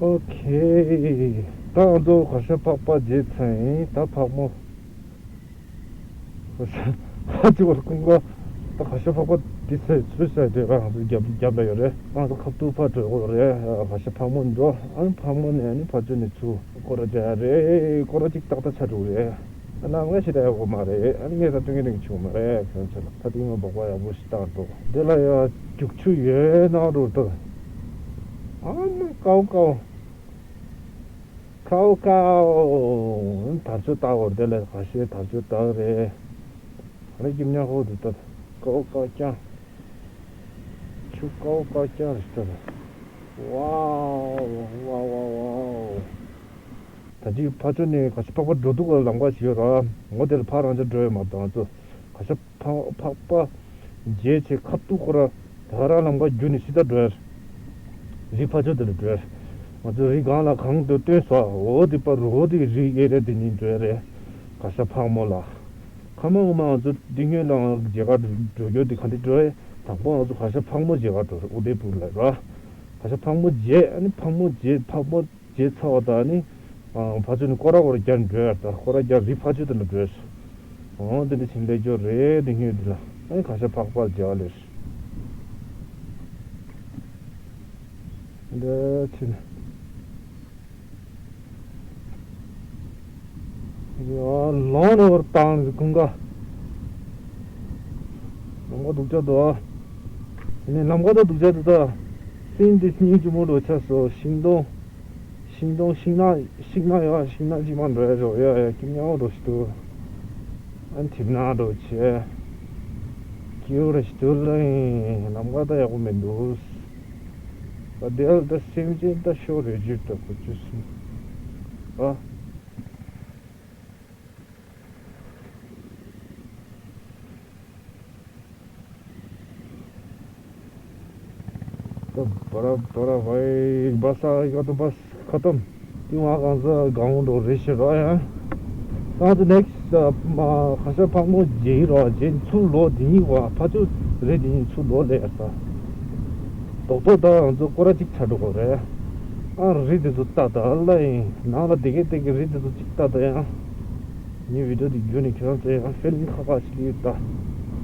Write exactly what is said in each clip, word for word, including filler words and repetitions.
ཨོ་ཁེ། ད་ང་ཚོ་གར་ཞ་འཕགས་པ་མཇལ་ཚར་ཡིན། ད་ཕག་མོ། ཧ་ཅི་བར་ཀུན་དགའ། ད་གར་ཞ་འཕགས་པ་འདི་ཚོས་ཚུར་ཟ་དེ་རང་ཚོ་རྒྱབ་རྒྱབ་ལ་ཡོད་རེད། ང་ཚོ་ཁ་ཐུག་ཕར་འགྲོ་དགོས་རེད། གར་ཞ་ཕག་མོ་འགྲོ། ཨ་ནི་ཕག་མོ་ནས་ཨ་ནི་ཕར་ཚུར་ནས་ཚུར་སྐོར་ར་རྒྱག་ཡ་རེད། སྐོར་ར་གཅིག་ཏག་ཏག་ཆགས་འགྲོ་གི་རེད། ཨ་ནམ་ང་ཞིག་ད་ཡག་པོ་མ་རེད། ཨ་ནི་ངས་ད་སྟོན་གི་ནས་བྱུང་མ་རེད། ཁྱོད་ཚོ་ལ་ད་དེ་ང་སྦག་སྦག་ཡག་པོ་ཞིག་བཏང་འགྲོ། དེ་ལ་ཡ་རྒྱུག་ཆུ་ཡོད་ན་འགྲོ་ད། ཨ་མ་ཀའོ་ཀའོ། ཀའོ་ཀའོ། དར་ལྕོག་བཏགས་བར་དེ་ལ་ག་ཤེད་དར་ལྕོག་བཏགས་རེད། ཨ་རེ་ཀྱི་མྱག་ཧོ་དུ་ཏ། ཀའོ་ཀའོ་ཀྱང་། ཆུ་ཀའོ་ཀའོ་ཀྱང་རེད་ཏ། ཝའོ་ཝའོ་ཝའོ་ཝའོ། ད་ཅི་ཕ་ཆོ་ནས་ག་ཤེད་འཕགས་པ་འགྲོ་འདུག་ག་ལམ་ཁ་ཞིག་ཡོད་ར། ངོ་དེ་ལ་ཕ་རང་ཅག་འགྲོ་ཡོད་མ་གཏོགས་ང་ཚོ་ག་ཤེད་འཕགས་འཕགས་པ་མཇལ་ཆེད་ཁ་ཐུག་ཁོ་ར་ད་ག་རང་ལམ་ཁ་བརྒྱུད་ནས་ཕྱི་ད་འགྲོ་ཡ་རེད། རི་ཕ་ཆོ་དེ་ལ་འགྲོ་ཡ་རེད། ང་ཚོ་རི་སྒང་ལ་གང་འགྲོ་སྟོན་སོ། འོ་དེ་པ་རུ་འོ་དེ་རི་ཨེ་རེད། དེ་ཉིན་འགྲོ་ཡ་རེད། ག་ཤེད་འཕགས་མོ་ལ། ཁ་མ་འོ་མ་ང་ཚོ་འདི་སྔོན་ལ་མཇལ་ཁ་འགྲོ་རྒྱུ་དེ་ག་འདྲ་འགྲོ་ཡ། དང་པོ་ང་ཚོ་ག་ཤེད་འཕགས་མོ་མཇལ་ཁ་འགྲོ་རེད། ཨུ་དེ་པུར་ལ་ར། ག་ཤེད་འཕགས་མོ་མཇལ། ཨ་ནི་འཕགས་མོ་མཇལ་འཕགས་མོ་རྗེས་ཚ་བ་དང་ནི། ཕ་ཆོས་ནི་སྐོར་ར་སྐོར་ར་རྒྱག་འགྲོ་ཡ་ད་སྐོར་ར་རྒྱག་རི་ཕ་ཆོས་དེ་ལ་འགྲོ་ཡ། འོ་དེ་འདྲ་ཕྱིན་ལས་སྐྱོ་རེད། དེ་སྔོན་དེ་ལ་ཨ་ནི་ག་ཤེད་འཕགས་པ་རྒྱག་ལེར། འདི་ཕྱིན། ཡ་ལོང་ནས་བར་བཏང་ནས་ཀུན་དགའ། ལམ་ཁ་སྡུག་ཅག་འདུག་ཨ། ཡིན་ནའི་ལམ་ཁ་ད་སྡུག་ཅག་འདུག་ད། སེམས་འདི་སྙིང་རྗེ་མོ་འགྲོ་ཆགས་སོ། ཤིང་སྡོང་། ཤིང་སྡོང་ཤིང་ནགས་ཤིང་ནགས་ཡོད་ཨ། ཤིང་ནགས་གཅིག་མ་འགྲོ་ཡ་རོ་ཡ་ཡ་ཁྱིམ་ཉག་འགྲོ་ཞིག་འདུག་ཨ་ནི་གྲིབ་ནག་འགྲོ་བྱས། སྐྱིད་པོ་རེ་ཞིག་འདུག་ལ་ཡིན། ལམ་ཁ་ད་ཡག་པོ་མི་འདུག་ད་དེ་ལ་ད་སེམས་ཅན་ད་ཤོར་རེ་བརྗོད་ད་གོ་ཆུ་སུམ་ཨ། ད་བ་ར་བ་ར་བའི་བ་ས་ཡོད་དོ་བ་ས་ཁ་ཏམ། ཏི་ང་གང་ས་གང་འགྲོ་རེ་ཞེ་ར་ཡ། ད་དུ་ནེག་སི་ཁ་ཤ་ཕག་མོ་རྗེས་ར་རྗེས་ཚུར་ལོག་དེ་གཉིས་བ་ཕ་ཚུར་རེད། དེ་གཉིས་ཚུར་ལོག་ལས་ཡ་ས། རྡོག་རྡོག་ད་ང་ཚོ་སྐོར་ར་གཅིག་ཆ་འགྲོ་གོ་རེད། ཨ་རི་དེ་ཚོ་ལྟ་ད་ལ་ཡིན་ནང་ལ་བསྡད་མཁན་བསྡད་མཁན་རི་དེ་ཚོ་གཅིག་ལྟ་ད་ཡང་། ངའི་བི་ཌིའོ་དེ་བརྒྱུད་ནས་ཁྱོད་རང་ཚོ་ཡང་ཧྥེ་ལིང་ཁག་ཁག་ཞིག་ཡོད་ད།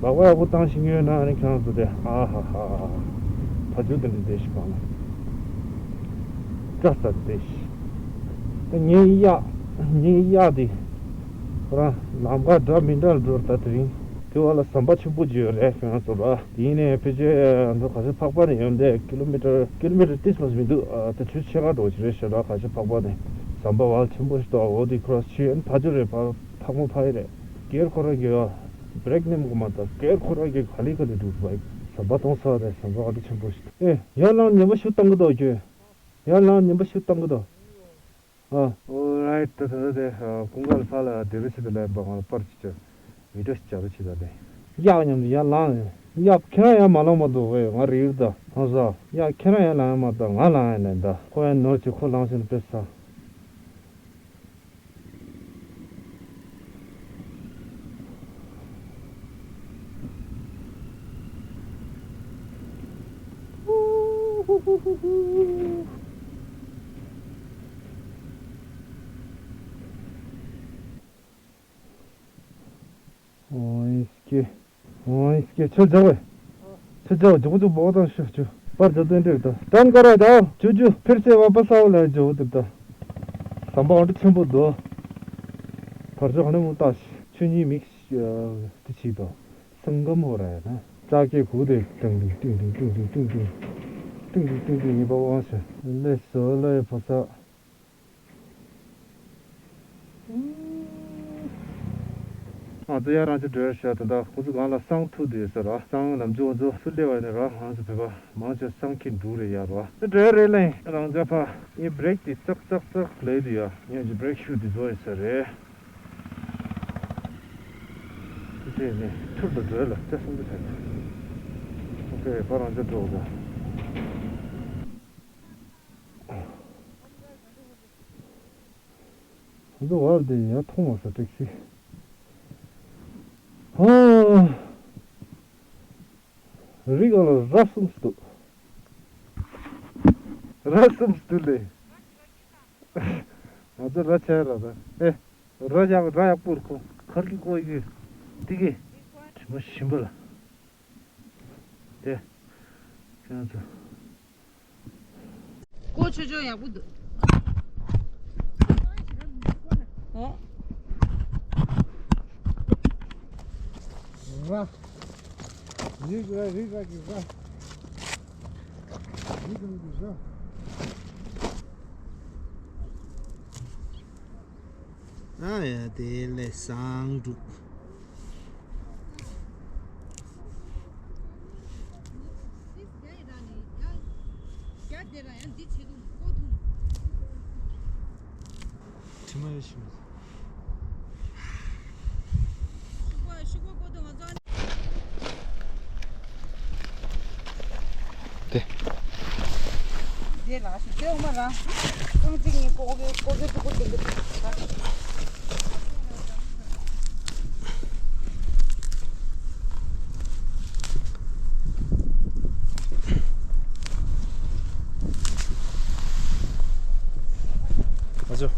ལག་པ་ཡག་པོ་བཏང་ཤེས་ཀྱི་ཡོད་ན་ཨ་ནི་ཁྱོད་རང་ཚོ་དེ་ཨ་ཧ་ཧ། ཕ་ཇོ་དེ་འདྲ་བསྡད་ཤིག་གང་ལ། བཀྲ་ས་བསྡད་ཤིག་ད་ངའི་གཡག་ངའི་གཡག་དེ་ཁོ་རང་ལམ་ཁ་འདྲ་མི་འདྲ་ལ་འགྲོ་ད། དེ་རིང་དེ་བ་ལ་ཟམ་པ་ཆེན་པོ་ཅིག་ཡོད་རེད་ཁྱོད་རང་ཚོ་ལ། དེ་ཡིན་ནའི་ཕལ་ཆེར་ང་ཚོ་ག་ས་ཕག་པ་ནས་ཡོང་དེ་ཀི་ལོ་མི་ཊར་ཀི་ལོ་མི་ཊར་ཏིས་མ་མི་འདུག་ཨ་ད་ཆུ་ཆེ་ཁ་འགྲོ་ཞིག་རེད་ཤག་ད་ག་ས་ཕག་པ་ནས་ཟམ་པ་བ་ཆེན་པོ་ཞིག་འདུག་འོ་དེ་ཁོ་རང་ཆུ་ཡན་ཕ་ཇོ་རེད། ཕ་ཕག་མོ་ཕ་ཡི་རེད། སྒེར་ཁོ་རང་གི་ཨ་བྷི་རེག་ནེམ་གོ་མ་ད་སྒེར་ཁོ་རང་གི་ག་ལི་ག་ལི་འདུག་བའི་ཟམ་པ་གཏོང་ས་རེད། ཟམ་པ་ཨ་ད་ཆེན་པོ་ཞིག་ཨེ་ཡར་ལངས་ཉན་པ་ཞིག་གཏོང་གི་འདུག་ཁྱོད། ཡར་ལངས་ཉན་པ་ཞིག་གཏོང་གི་འདུག་ཨ། ཨོ་རའིཊ། ད་ད་ད་དེ་ཀུན་དགའ་ལ་ཕར་ལ་དེ་རུ་ཕྱི་དུ་ལ་ཡིན་པ་ང་ལ་པར་ཅིག་བྱ། བི་ཌིའོ་ཞིག་བྱ་རུ་ཕྱི་དུ་ལ་ཡིན། གཡག་མཉམ་དུ་ཡར་ལངས་ཡིན། གཡག་ཁྱེད་རང་ཡར་མ་ལངས་མ་འདུག་ཝེ། ང་རེ་ཡུལ་ད་ཧང་ས། གཡག་ཁྱེད་རང་ཡར་ལངས་ཡ་མ་ད་ང་ལངས་ཡ་ལན་ད། ཁོ་ཡང་ནོར་གྱི་ཁོ་ལངས་ཕྱིན་དཔེ་ས། ཨོ་ཨིན་སྐྱེ། ཨོ་ཨིན་སྐྱེ་ཆུ་རྒྱག་བས། ཆུ་རྒྱག་བས་ཇོ་ཇོ་བོ་དང་ཤུ་ཅུ། པར་ཇོ་དོན་འགྲིག་ད་ཏན་ཀ་ར་ད་ཅུ་ཅུ་ཕེར་སེ་བ་པ་ས་བ་ལ་ཇོ་བོ་དེབ་ད། ཟམ་པ་འོ་འདྲ་ཆེན་པོ་འདུག་ཕར་ཇོ་ཧ་ནེ་མུ་ཏ་ཤི་ཆུ་གཉིས་མིག་ཤི་དེ་ཆིག་ད། སང་གམ་ཧོ་ར་ཡ་ན། ཙག་སྐད་གུག་དེ་ཏིང་ཏིང་ཏིང་ཏིང་ཏིང་ཏིང་ཏིང་ཏིང་ཏིང་ཏིང་ཏིང་ཡིན་པ་དབང་ཤ་ལས་སོ་ལ་ཡ་ཕོ་ས། ང་ཚོ་ཡར་རང་ཅི་འགྲོ་ཡར་ཤག་ད་ལྟ་ཁོ་ཚོ་སྒང་ལ་སང་ཐུག་དུས་ཟེར་ར། སང་ལམ་ཇུ་ང་ཚོ་སུ་སླེབས་པ་ནས་ར་ང་ཚོ་བོད་པ་མང་ཆེ་སང་ཁྱི་འབྲུག་རེད་ཡར་ར། འགྲོ་ཡར་རེད་ལེ་རང་ཅག་ཕ། ངའི་བྷི་རེག་དེ་ཙག་ཙག་ཙག་ལས་དུས་ཡ་ངས་ཀྱི་བྷི་རེག་ཤུ་དེ་བཟོ་ཡོད་ས་རེད། དེ་ནས་ཐུར་དུ་འགྲོ་ཡ་ལ་ལྕགས་སྲང་དུ་ཆགས་ཀྱི། ཨོ་ཁེ་ཕ་རང་ཅག་འགྲོ་དང་། ང་ཚོ་བར་དེ་ཡར་མཐོང་མ་སོང་ཏེག་སི། ཧ། རི་སྒང་ལ་ར་གསུམ་ཞིག་འདུག་ར་གསུམ་ཞིག་འདུག་ལེ། ང་ཚོ་ར་ཆ་ར་ར་ཨེ། ར་ཡག་ར་ཡག་པོ་རེད་ཁོ། གར་གྱི་ཀོ་ཡི་ཏི་གི་དྲི་མ་ཞིམ་པ་ལ། དེ་ཁྱེད་ཚོ། ཀོ་ཆོ་ཆོ་ཡག་པོ་འདུག་ཨོ། ར། རིག་ར་རིག་ར་གི་ར། རིག་ར་གི་ར། ཨ་ཡ་དེ་ལས་སང་འགྲུག་དྲི་མ་ཡོད་ཤིང་། དེ། དེ་ལ་ཞིག་དེ་འོ་མ་ར། རྐང་གཅིག་གཉིས་ཀོ་གེ་ཀོ་གེ་ཀྲུ་ཀོ་ཏིང་གེ་ཏིང་གེ། ཨ་ཅོ།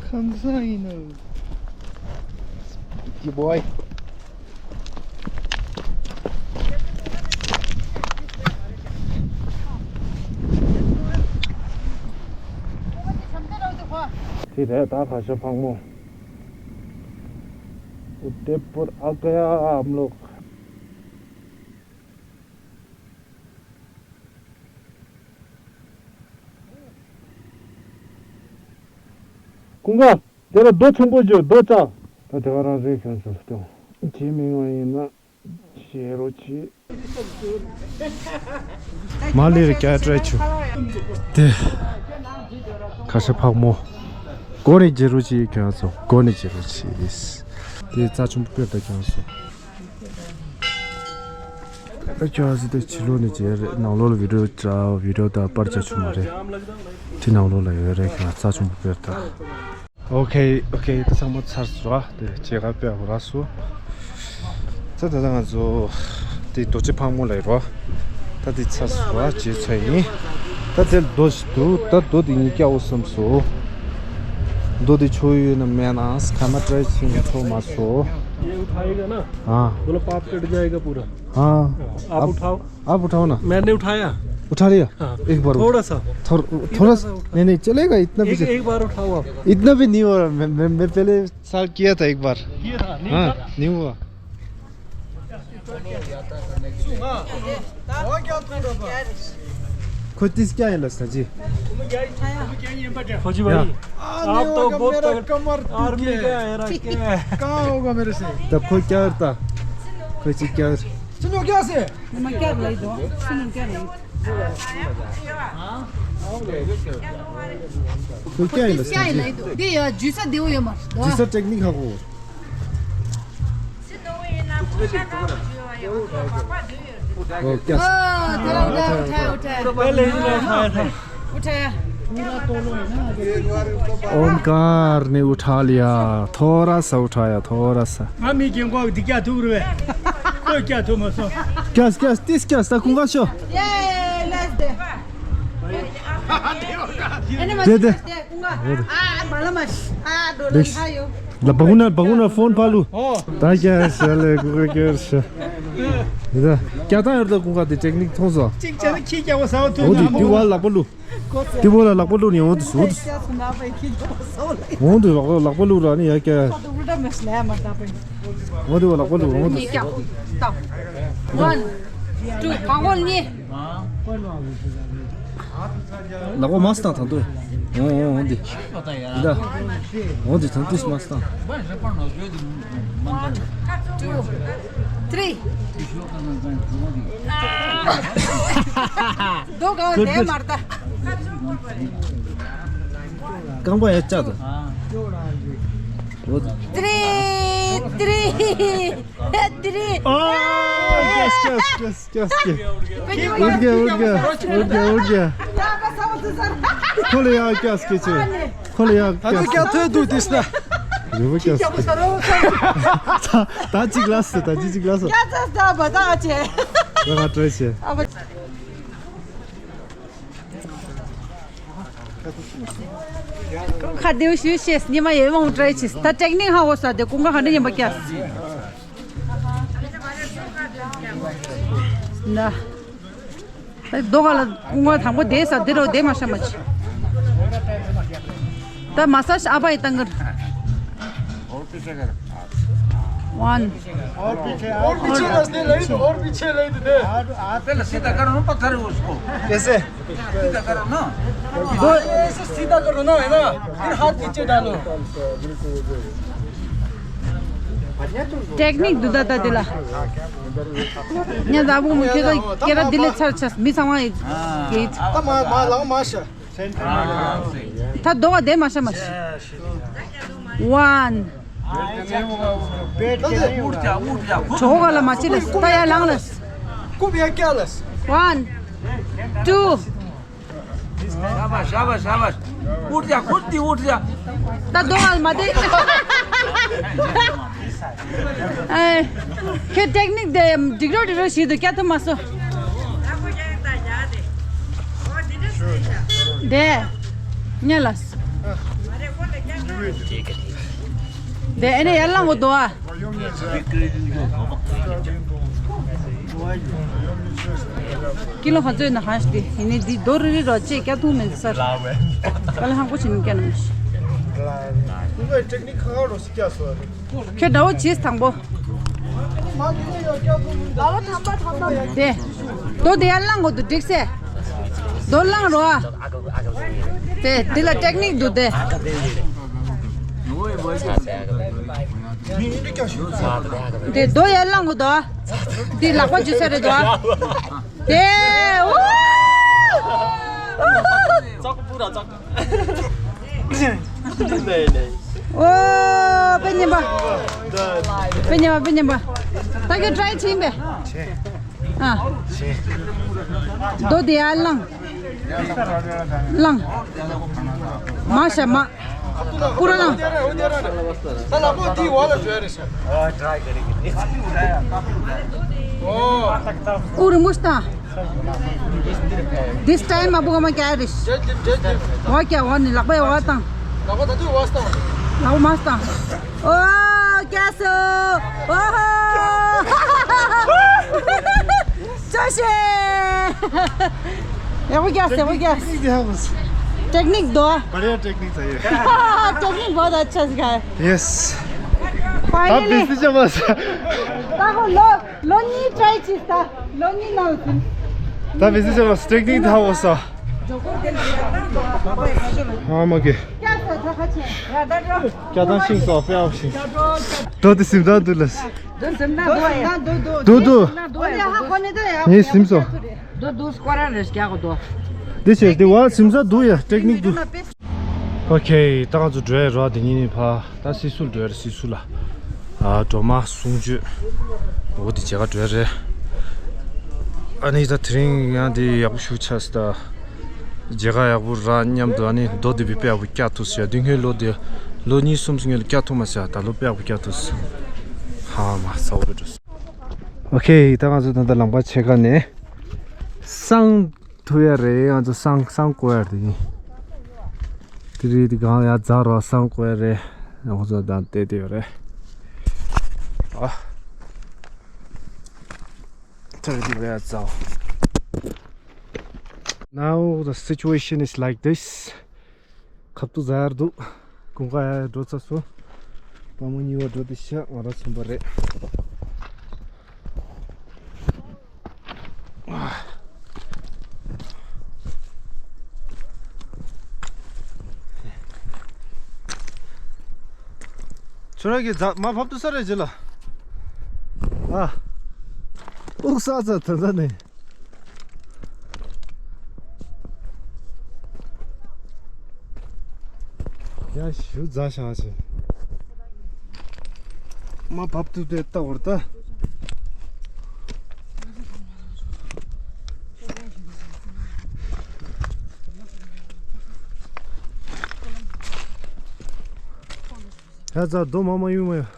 ཁམས་བཟང་ཡིན་ནོ། Pretty boy. དེ་རེད་ད་ག་ཤ་ཕག་མོ། उदयपुर आ गया हम लोग। ཀུན་དགའ། དེ་ལ་རྡོ་ཆེན་པོ་བརྗོད་རྡོ་ལྕགས། ད་དེ་ག་རང་རེད་ཁྱོད་ཚོ་སྟོན། ཇི་མིང་བ་ཡིན་ན་བཞེས་རོགས་གྱིས། མ་ལི་རི་ཀྱ་ཏྲེ་ཆུ། དེ། ཁ་ཤ་ཕག་མོ། སྒོ་ནས་བརྗེ་རོགས་གྱིས་ཁྱོད་ཚོ་སྒོ་ནས་བརྗེ་རོགས་གྱིས། དེ་རྩྭ་ཆུང་པོ་དཔེར་ད་ཁྱོད་ཚོ། ད་ཁྱོད་ཚོ་དེ་ཕྱི་ལོགས་ནས་བརྗེ་རེད། ནང་ལོགས་ལ་བི་ཌིའོ་བྱ་བི་ཌིའོ་ད་པར་བྱ་ཆུ་མ་རེད། དེ་ནང་ལོགས་ལ་ཡོད་རེད་ཁྱོད་རྩྭ་ཆུང་པོ་དཔེར་ད། ཨོ་ཁེ་ཨོ་ཁེ་ད་ཚང་མ་ཚར་སོང་། དེ་ཇེ་ག་པེ་ཧུ་ར་སུ། ད་ད་ད་ང་ཚོ་དེ་རྡོ་རྗེ་ཕག་མོ་ལ་ཡོད་རོ། ད་དེ་ཚར་སོང་ཇེ་ཚར་ཡིན། ད་དེ་རྡོ་ཞིག་འདུག་ད་རྡོ་དེ་ཉིད་སྐྱ་བོ་བསམ་སོང་། རྡོ་དེ་ཆོ་ཡོད་ན་མེད་ན་ཁ་མ་ཏྲ་ཆིན་ཆོ་མ་སོང་། ये उठाएगा ना, हाँ। बोलो, पाप कट जाएगा पूरा। हाँ। आप उठाओ। आप उठाओ ना। मैंने उठाया। उठा लिया? हाँ। एक बार थोड़ा सा। थोड़-, थोड़ा सा। नहीं, नहीं, चलेगा, इतना भी एक, चल-, एक बार उठाओ आप। इतना भी नहीं हो रहा। मैं, मैं, मैं पहले साल किया था एक बार। किया था, नहीं हाँ, था? नहीं हुआ। खोजी क्या है लस्ता जी? खोजी भाई, आप तो बहुत तगड़-, आर्मी का है ना क्या? कहाँ होगा मेरे से? तब खोज क्या करता? खोजी क्या कर- सुनो क्या से? नमक क्या लाई दो? सुनो क्या लाई? खोज क्या है लस्ता जी? क्या लाई दो? दे यार, जूसा दे वो ये मत। जूसा टेक्निक है वो। ओ, क्या? ओ, थोड़ा उठा, उठा, उठा। पहले ही मैं उठाया था। उठाया। ओमकार ने उठा लिया, थोड़ा सा उठाया, थोड़ा सा। मामी गेंगो दिक्या थू रे। कोई क्या थू मसो। क्या, क्या, तीस क्या, सा कुंगा शो। ये, let's do। दे, दे। कुंगा। आ, मालूम है। आ, डोले देख। खायो। ल, बगुना, बगुना फोन पालु। हो। ता क्या है, साले, कुकर क्या है? इधर, क्या था यार, तो कुकर दी टेक्निक थोड़ा सा। चिक चल, खी क्या वो साव तू। वो दी, ना दीवार लग पलु। दीवार लग पलु नहीं, वो तो सूद। क्या सुना भाई, खी क्या वो साव ले। वो तो लग, लग पलु रानी है क्या? तो उल्टा मसला है, मरता पे। वो तो लग पलु, वो तो। ये क्या? Stop। One, two, पागल नहीं। ལག་པ་མར་བཏང་དང་དུ། འོང་འོང་འོང་འདི། འདི་ད། འོང་འདི་དང་དུས་མར་བཏང་། One, two, three. རྡོ་གང་དེ་མར་ད། རྐང་པ་ཡར་བཅག་དང་། འོ། Three, three, three. ཨ། ཀེས་ཀེས་ཀེས། क्या क्या? उठ गया, उठ गया, उठ गया, उठ गया। खोले यार, क्या स्केच है? खोले यार, क्या स्केच? क्या थे तू तीसरा? ये वो क्या स्केच? ता, ता चिक लास, ता चिक लास। क्या था, बता, चे। ང་ང་བྲོས་ཤེས། ཨ་བ། ཁ་བདེ་བོ་ཞུ་ཤེས་ཉི་མ་ཡོད་མང་བྲོས་ཤེས་ད་ཊེག་ནིག་ཧ་གོ་ས་དེ་ཀུན་དགའ་ག་འདྲ་ཡིན་པ་སྐྱ། ན། ད་རྡོ་ག་ལ་ཀུན་དགའ་དང་པོ་བསྡད་ས་འདི་རུ་བསྡད་མ་ཤ་མ་ཆི། ད་མ་སཱ་ཇི་ཨ་ཕ་ཡི་བཏང་གི། One. और पीछे, और पीछे बस नहीं, नहीं तो और पीछे नहीं तो दे। आप, आप पहले सीधा करो ना पत्थर उसको। कैसे? सीधा करो ना। दो ऐसे सीधा करो ना, है ना? फिर हाथ नीचे डालो। ཊེག་ནིག་འདུག་ད་ད་དེ་ལ། ཉ་ཟ་བུ་མུ་ཁྱེད་ཀྱི་སྐད་ར་དེ་ལས་ཚར་ཆས་མི་ཚང་མ་ཡིན། ད་མ་མ་ལང་མ་ཤ། ད་རྡོ་བ་དེ་མ་ཤ་མ་ཤ། One. ཆོག་ག་ལ་མ་ཅི་ལས་ད་ཡར་ལངས་ལས། One, two. शाबाश, शाबाश, शाबाश। उठ जा, खुद भी उठ जा। ད་རྡོ་བ་མ་དེ། ཨེ། ཁྱེད་ཊེག་ནིག་དེ་འགྲིག་རོགས་འགྲིག་རོགས་ཞིག་ཏུ་སྐྱ་ཐུབ་མ་སོ། དེ། ཉལ་ལ། དེ་ཨེ་ནས་ཡར་ལངས་འོ་དོ་ཨ། ཀི་ལོ་ག་ཚོད་ན་ཧང་ཞིག་དེ་ཡིན་ནས་འདི་རྡོ་རི་རི་རོ་ཅེས་སྐྱ་ཐུབ་མེད་ཟེར། ཀ་ལ་ཧང་པོ་ཆེ་ནི་སྐྱ་ནམ་ཞིག་ཁྱོད་དགྲ་བོ་བྱིས་དང་པོ། དེ། རྡོ་དེ་ཡར་བླངས་དགོས་འདུག་འགྲིག་སེ། རྡོ་བླངས་རོགས་ཨ། དེ་དེ་ལ་ཊེག་ནིག་འདུག་དེ། དེ་རྡོ་ཡར་བླངས་དགོས་འདུག་ཨ། དེ་ལག་པ་འཇུ་ས་རེད་འདུག་ཨ། དེ། ཨོ། ཙག་པུ་ར་ཙག། ཨོ། དཔེ་ཉེན་པ། དཔེ་ཉེན་པ་དཔེ་ཉེན་པ། ད་གི་ཊྲའི་བྱིན་པས། ཨ། རྡོ་དེ་ཡར་བླངས། བླངས། མ་ཤ་མ། པུ་ར་ལང་། ཨུ་རི་མུ་སྟ། This time ཨ་བུ་ག་མ་ཀྱ་རེ། ཝ་ཀྱ་ཝ་ནི་ལག་པའི་ཝ་བཏང་། ལག་པ་མ་བཏང་། ཨོ་ཀྱ་སོ། ཨོ་ཧོ། ཅོ་ཤེ། ཡག་པོ་རྒྱག་ཡག་པོ་རྒྱག་ཊེག་ནིག་དོ། बढ़िया टेक्निक था ये। ཊེག་ནིག་बहुत अच्छा सिखाया। यस। Finally। अब बेइज्जती जब ད་ཁོ་ལོ་ལོ་གཉིས་ཊྲའི་བྱས་ད་ལོ་གཉིས་ནང་ཟིན། ད་བེ་སི་ཆེ་བ་སི་ཊེག་ནིག་ཐ་འོ་ས། ཨ་མ་གི། ཀྱ་ས་ད་ཁ་ཆེ། ཀྱ་ད་ཤིང་སོ་ཕེ་ཨའོ་ཤིང་། དོ་དི་སིམ་ད་དུ་ལ། དོ་སིམ་ད་དུ་ཡ། དུ་དུ། ཨོ་ཡ་ཧ་ཁོ་ནི་དུ་ཡ། ངས་སིམ་སོ། དོ་དུ་སྐོར་ར་རེ་སྐྱ་གོ་དོ། དེ་ཆེ་དེ་བ་སིམ་ས་དུ་ཡ་ཊེག་ནིག་དུ། ཨོ་ཁེ། ད་ང་ཚོ་འགྲོ་ཡ་ར་དེ་ཉིན་ནི་ཕ་ད་སི་སུལ་འགྲོ་ཡ་ར་སི་སུལ་ལ། ཨ་སྒྲོལ་མ་གསུང་ཆོས། འོ་དེ་མཇལ་ཁ་འགྲོ་ཡ་རེད། ཨ་ནི་ད་དེ་རིང་ཡང་དེ་ཡག་པོ་ཞུ་ཆགས་སི་ད། མཇལ་ཁ་ཡག་པོ་རག་མཉམ་དུ་ཨ་ནི་རྡོ་དེ་བི་དཔེ་ཡག་པོ་བཀྱག་ཐུབ་ཟེར་དུས་སྔོན་ལོ་དེ་ལོ་གཉིས་གསུམ་སྔོན་ལ་བཀྱག་ཐུབ་མ་ཟེར་ད་ལོ་དཔེ་ཡག་པོ་བཀྱག་ཐུབ་ཟེར། ཧ་མ་ས་འོ་དེ་འགྲོ་སོང་། ཨོ་ཁེ། ད་ང་ཚོ་ད་ལྟ་ལམ་ཁ་ཕྱེད་ཀ་ནས་སང་ཐུབ་ཡ་རེད། ང་ཚོ་སང་སང་བཀོད་ཡ་རེད་ཡིན། དེ་རིང་དེ་གང་ཡ་རྫ་རོ་སང་བཀོད་ཡ་རེད། ང་ཚོ་ད་བལྟས་བསྡད་ཡོད་རེད། ཨ། ཐག་དེ་ལ་ཡ་རྫ། Now the situation is like this. ཁབ་ཏུ་ཟ་ཡར་འདུག་ཀུན་དགའ་ཡར་འགྲོ་ཚར་སོང་། པ་མོ་གཉིས་པ་འགྲོ་དེ་ཤག་ང་རང་ཚུན་པ་རེད། ཁྱོད་རང་གི་མ་བབ་ཏུ་ས་རེད་ཇི་ལ། ཨ། ཨུག་ས་ཚ་ཐ་ཚ་ནས། ཡ་ཞུ་རྫ་ཤང་ཆེ། མ་བབ་ཏུ་དེ་ལྟ་བར་ལྟ། ཡ་རྫ་རྡོ་མ་མ་ཡུ་མ་ཡུ།